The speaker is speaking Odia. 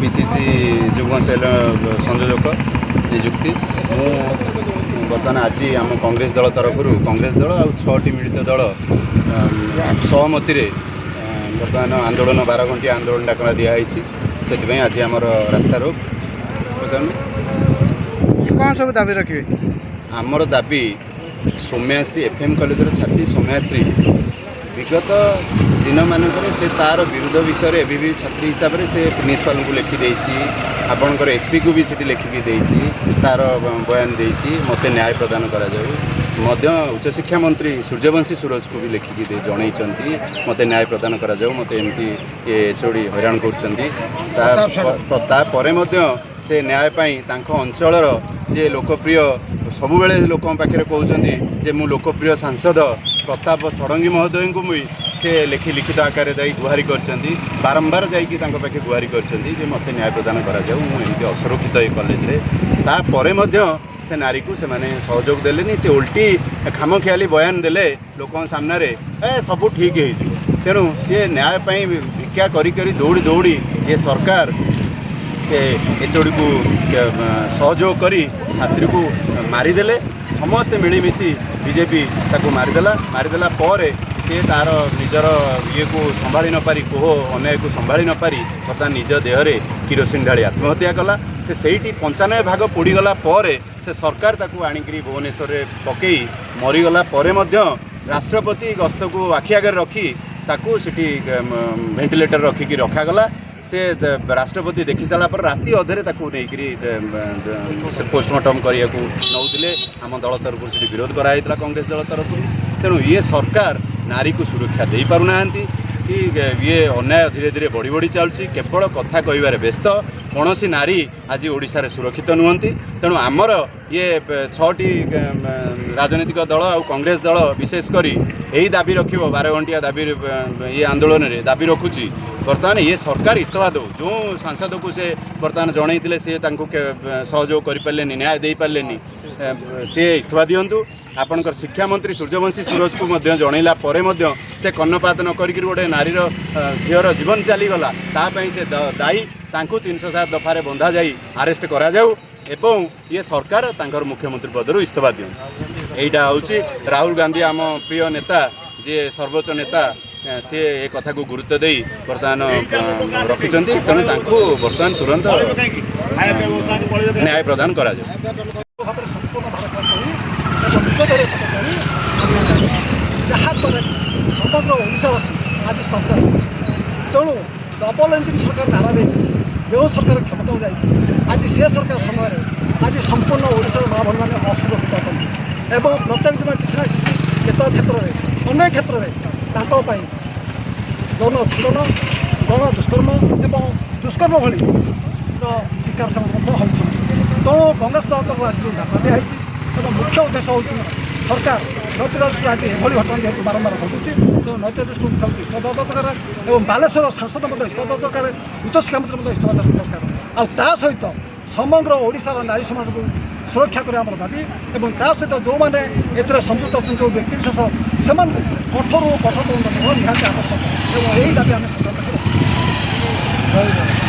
ଓପିସିସି ଯୁଗ୍ମ ସେଲ ସଂଯୋଜକ ନିଯୁକ୍ତି। ମୁଁ ବର୍ତ୍ତମାନ ଆଜି ଆମ କଂଗ୍ରେସ ଦଳ ତରଫରୁ, କଂଗ୍ରେସ ଦଳ ଆଉ ଛଅଟି ମିଳିତ ଦଳ ସହମତିରେ ବର୍ତ୍ତମାନ ଆନ୍ଦୋଳନ, 12 ଘଣ୍ଟିଆ ଆନ୍ଦୋଳନ ଡାକରା ଦିଆହେଇଛି। ସେଥିପାଇଁ ଆଜି ଆମର ରାସ୍ତା ରୋକ। ପଚାରୁନି। କ'ଣ ସବୁ ଦାବି ରଖିବେ? ଆମର ଦାବି, ସୌମ୍ୟାଶ୍ରୀ, ଏଫ୍ ଏମ୍ କଲେଜର ଛାତ୍ରୀ ସୌମ୍ୟାଶ୍ରୀ, ବିଗତ ଦିନମାନଙ୍କରେ ସେ ତା'ର ବିରୁଦ୍ଧ ବିଷୟରେ ଏବେ ବି ଛାତ୍ରୀ ହିସାବରେ ସେ ପ୍ରିନ୍ସିପାଲଙ୍କୁ ଲେଖିଦେଇଛି, ଆପଣଙ୍କର ଏସ୍ପିକୁ ବି ସେଠି ଲେଖିକି ଦେଇଛି, ତା'ର ବୟାନ ଦେଇଛି, ମୋତେ ନ୍ୟାୟ ପ୍ରଦାନ କରାଯାଉ। ମଧ୍ୟ ଉଚ୍ଚଶିକ୍ଷା ମନ୍ତ୍ରୀ ସୂର୍ଯ୍ୟବଂଶୀ ସୁରଜକୁ ବି ଲେଖିକି ଦେଇ ଜଣେଇଛନ୍ତି, ମୋତେ ନ୍ୟାୟ ପ୍ରଦାନ କରାଯାଉ, ମୋତେ ଏମିତି ଏଚଓଡ଼ି ହଇରାଣ କରୁଛନ୍ତି। ତାପରେ ମଧ୍ୟ ସେ ନ୍ୟାୟ ପାଇଁ ତାଙ୍କ ଅଞ୍ଚଳର ଯେ ଲୋକପ୍ରିୟ, ସବୁବେଳେ ଲୋକଙ୍କ ପାଖରେ କହୁଛନ୍ତି ଯେ ମୁଁ ଲୋକପ୍ରିୟ ସାଂସଦ, ପ୍ରତାପ ଷଡ଼ଙ୍ଗୀ ମହୋଦୟଙ୍କୁ ବି ସେ ଲିଖିତ ଆକାରରେ ଯାଇ ଗୁହାରି କରିଛନ୍ତି। ବାରମ୍ବାର ଯାଇକି ତାଙ୍କ ପାଖେ ଗୁହାରି କରିଛନ୍ତି ଯେ ମୋତେ ନ୍ୟାୟ ପ୍ରଦାନ କରାଯାଉ, ମୁଁ ଏମିତି ଅସୁରକ୍ଷିତ ଏ କଲେଜରେ। ତାପରେ ମଧ୍ୟ ସେ ନାରୀକୁ ସେମାନେ ସହଯୋଗ ଦେଲେନି। ସେ ଓଲଟି ଖାମଖିଆଲି ବୟାନ ଦେଲେ ଲୋକଙ୍କ ସାମ୍ନାରେ, ଏ ସବୁ ଠିକ୍ ହେଇଯିବ। ତେଣୁ ସିଏ ନ୍ୟାୟ ପାଇଁ ଭିକ୍ଷା କରି କରି, ଦୌଡ଼ି ଦୌଡ଼ି ଏ ସରକାର ସେ ଏଚଓଡ଼ିକୁ ସହଯୋଗ କରି ଛାତ୍ରୀକୁ ମାରିଦେଲେ। ସମସ୍ତେ ମିଳିମିଶି ବିଜେପି ତାକୁ ମାରିଦେଲା। ମାରିଦେଲା ପରେ ସିଏ ତା'ର ନିଜର ଇଏକୁ ସମ୍ଭାଳି ନପାରି, କୋହ ଅନ୍ୟାୟକୁ ସମ୍ଭାଳି ନପାରି ବର୍ତ୍ତମାନ ନିଜ ଦେହରେ କିରୋସିନ ଢାଳି ଆତ୍ମହତ୍ୟା କଲା। ସେ ସେଇଠି 95 ଭାଗ ପୋଡ଼ିଗଲା ପରେ ସେ ସରକାର ତାକୁ ଆଣିକିରି ଭୁବନେଶ୍ୱରରେ ପକେଇ, ମରିଗଲା ପରେ ମଧ୍ୟ ରାଷ୍ଟ୍ରପତି ଗସ୍ତକୁ ଆଖି ଆଗରେ ରଖି ତାକୁ ସେଠି ଭେଣ୍ଟିଲେଟର ରଖିକି ରଖାଗଲା। ସେ ରାଷ୍ଟ୍ରପତି ଦେଖି ସାରିଲା ପରେ ରାତି ଅଧରେ ତାକୁ ନେଇକରି ସେ ପୋଷ୍ଟମର୍ଟମ୍ କରିବାକୁ ନେଉଥିଲେ। ଆମ ଦଳ ତରଫରୁ ସେଠି ବିରୋଧ କରାଯାଇଥିଲା, କଂଗ୍ରେସ ଦଳ ତରଫରୁ। ତେଣୁ ଇଏ ସରକାର ନାରୀକୁ ସୁରକ୍ଷା ଦେଇପାରୁନାହାନ୍ତି କି ଇଏ ଅନ୍ୟାୟ ଧୀରେ ଧୀରେ ବଢ଼ି ବଢ଼ି ଚାଲୁଛି। କେବଳ କଥା କହିବାରେ ବ୍ୟସ୍ତ। କୌଣସି ନାରୀ ଆଜି ଓଡ଼ିଶାରେ ସୁରକ୍ଷିତ ନୁହନ୍ତି। ତେଣୁ ଆମର ଇଏ ଛଅଟି ରାଜନୈତିକ ଦଳ ଆଉ କଂଗ୍ରେସ ଦଳ ବିଶେଷ କରି ଏହି ଦାବି ରଖିବ। 12 ଘଣ୍ଟିଆ ଦାବି, ଇଏ ଆନ୍ଦୋଳନରେ ଦାବି ରଖୁଛି, ବର୍ତ୍ତମାନ ଇଏ ସରକାର ଇସ୍ତଫା ଦେଉ। ଯେଉଁ ସାଂସଦକୁ ସେ ବର୍ତ୍ତମାନ ଜଣେଇଥିଲେ, ସେ ତାଙ୍କୁ ସହଯୋଗ କରିପାରିଲେନି, ନ୍ୟାୟ ଦେଇପାରିଲେନି, ସିଏ ଇସ୍ତଫା ଦିଅନ୍ତୁ। ଆପଣଙ୍କର ଶିକ୍ଷାମନ୍ତ୍ରୀ ସୂର୍ଯ୍ୟବଂଶୀ ସୁରଜକୁ ମଧ୍ୟ ଜଣେଇଲା ପରେ ମଧ୍ୟ ସେ କର୍ଣ୍ଣପାତ ନ କରିକିରି ଗୋଟେ ନାରୀର ଝିଅର ଜୀବନ ଚାଲିଗଲା, ତା ପାଇଁ ସେ ଦାୟୀ। ତାଙ୍କୁ 307 ଦଫାରେ ବନ୍ଧାଯାଇ ଆରେଷ୍ଟ କରାଯାଉ ଏବଂ ଇଏ ସରକାର ତାଙ୍କର ମୁଖ୍ୟମନ୍ତ୍ରୀ ପଦରୁ ଇସ୍ତଫା ଦିଅନ୍ତୁ। ଏଇଟା ହେଉଛି ରାହୁଲ ଗାନ୍ଧୀ, ଆମ ପ୍ରିୟ ନେତା, ଯିଏ ସର୍ବୋଚ୍ଚ ନେତା, ସିଏ ଏ କଥାକୁ ଗୁରୁତ୍ୱ ଦେଇ ବର୍ତ୍ତମାନ ରଖିଛନ୍ତି। ତେଣୁ ତାଙ୍କୁ ବର୍ତ୍ତମାନ ତୁରନ୍ତ ନ୍ୟାୟ ପ୍ରଦାନ କରାଯାଉ। ଭାବରେ ସମ୍ପୂର୍ଣ୍ଣ ଭାରତ ହୋଇ ଏବଂ ନିଜ ଦଳୀୟ ପତାକା କରି ଆମେ, ଯାହାଦ୍ୱାରା କି ସମଗ୍ର ଓଡ଼ିଶାବାସୀ ଆଜି ସ୍ତବ୍ଧ ହୋଇଛି। ତେଣୁ ଡବଲ ଇଞ୍ଜିନ୍ ସରକାର ନାରା ଦେଇଥିଲେ, ଯେଉଁ ସରକାର କ୍ଷମତାକୁ ଯାଇଛି, ଆଜି ସେ ସରକାର ସମୟରେ ଆଜି ସମ୍ପୂର୍ଣ୍ଣ ଓଡ଼ିଶାର ମା ଭଉଣୀମାନେ ଅସୁରକ୍ଷିତ ଅଟନ୍ତି ଏବଂ ପ୍ରତ୍ୟେକ ଦିନ କିଛି ନା କିଛି କେତେକ କ୍ଷେତ୍ରରେ, ଅନେକ କ୍ଷେତ୍ରରେ ତାଙ୍କ ପାଇଁ ଯୌନ ଉତ୍ପୀଡ଼ନ, ଗଣ ଦୁଷ୍କର୍ମ ଏବଂ ଦୁଷ୍କର୍ମ ଭଳି ର ଶିକାର ସେମାନେ ମଧ୍ୟ ହେଉଛନ୍ତି। ତେଣୁ କଂଗ୍ରେସ ଦଳ ତରଫରୁ ଆଜି ଯେଉଁ ଡାକରା ଦିଆହେଇଛି ଏବଂ ମୁଖ୍ୟ ଉଦ୍ଦେଶ୍ୟ ହେଉଛି, ସରକାର ନୈତିକ ଦୃଷ୍ଟିରୁ ଆଜି ଏଭଳି ଘଟଣା ଯେହେତୁ ବାରମ୍ବାର ଘଟୁଛି, ତେଣୁ ନୈତିକ ଦୃଷ୍ଟିରୁ ମୁଖ୍ୟମନ୍ତ୍ରୀ ଇସ୍ତଫା ଦେବା ଦରକାର ଏବଂ ବାଲେଶ୍ୱର ସାଂସଦ ମଧ୍ୟ ଇସ୍ତଫା ଦେବା ଦରକାର, ଉଚ୍ଚଶିକ୍ଷା ମନ୍ତ୍ରୀ ମଧ୍ୟ ଇସ୍ତଫା ଦେବା ଦରକାର। ଆଉ ତା ସହିତ ସମଗ୍ର ଓଡ଼ିଶାର ନାରୀ ସମାଜକୁ ସୁରକ୍ଷା କରିବା ଆମର ଦାବି ଏବଂ ତା ସହିତ ଯେଉଁମାନେ ଏଥିରେ ସମ୍ପୃକ୍ତ ଅଛନ୍ତି, ଯେଉଁ ବ୍ୟକ୍ତିବିଶେଷ, ସେମାନଙ୍କୁ କଠୋରରୁ କଠୋର ଦଣ୍ଡ ଦେବା ନିହାତି ଆବଶ୍ୟକ ଏବଂ ଏହି ଦାବି ଆମେ ସରକାର ପାଖରେ ରଖୁଛୁ। ଜୟ ଜଗନ୍ନାଥ।